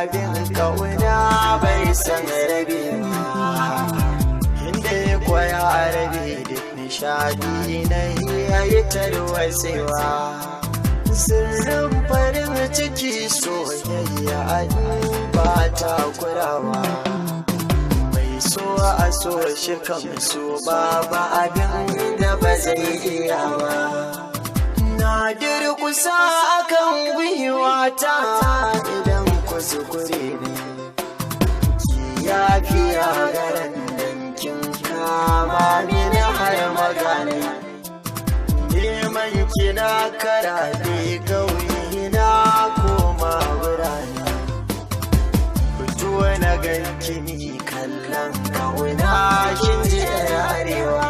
Abin kauna bai san rabewa, inda ya koya rabe duk nishadi na yayi tarwatsewa. Sirrin farin ciki soyayya ba takurawa, mai so a so shi kan so babu abin da ba zai iya ba. Na durkusa akan gwiwata idan kuskure ne, ki yafiya garan dankin kama mini har magana. Neman kina karaɗe kauye na koma birane, fito na ganki ni kallon kauna kin ji arewa.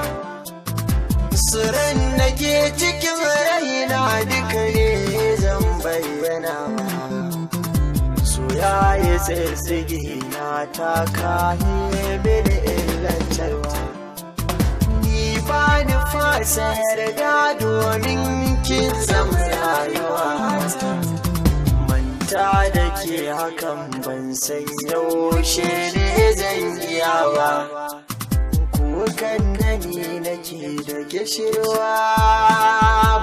Suran da ke cikin raina duka ne zan bayyana, so ya yi tsitsige na taka mini illantarwa. Ni ba ni fasa yarda domin kin zama rayuwa, manta da ke hakan ban san yaushe ne zan iya ba. Kukan da ni nake da gishirwa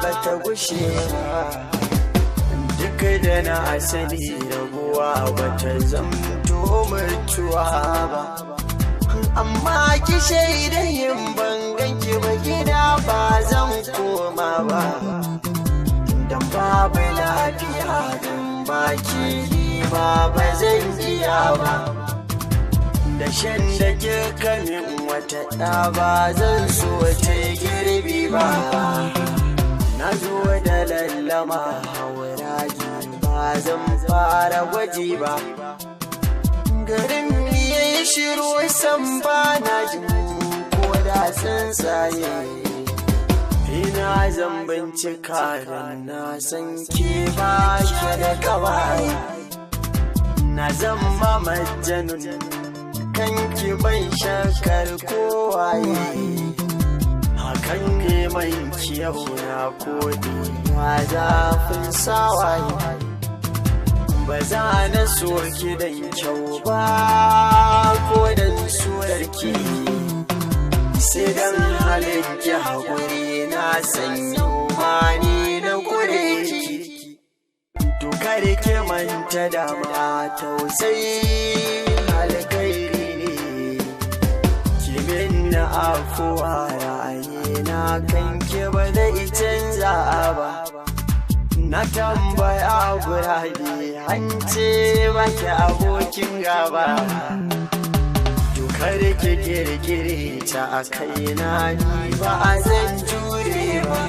ba ta gushe ba, duk da na asali rabuwa ba ta zamto mutuwa ba. Amma ki shaida yin bangan ki ba, gida ba zan koma ba, dan babu lafiya dan baki ba ba zan iya ba. Da shan da kika min wata ɗa ba zan so ta girbi ba. Na zo da lallama hauraji ba zan fara gwaji ba. Garin ya yi shiru san ba na jin ko da tsuntsaye. Ina zan bincika da na san ke ba ke da kawai. Na zama majanun kanki ban shakar kowaye. Hakan neman kiyau na kodi na zafin sawaye. Ba za na so ki dan kyau ba ko dan surarki, sai dan halin ki haƙuri na sanyo mani na kure ki. To kare ki manta da ma tausayi alkhairi ne, ki min na afuwa ra'ayina kan ki ba zai canza ba. Na tambaya gurabe hance baki abokin gaba. Dokar ki kirkire ta a kaina ni ba a zan jure ba.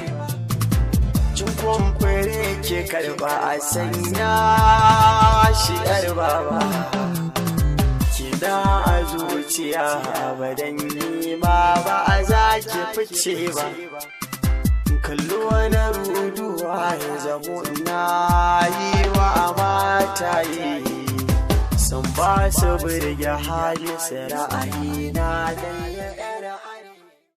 Cin kwamfure ki karba a sanya shi yar baba. Kina a zuciya abadan ni ma ba a za ki fice ba. Kallo na ruduwa ya zamo na yi wa mata yi, sun ba su birge hali su ra'ayi na dai.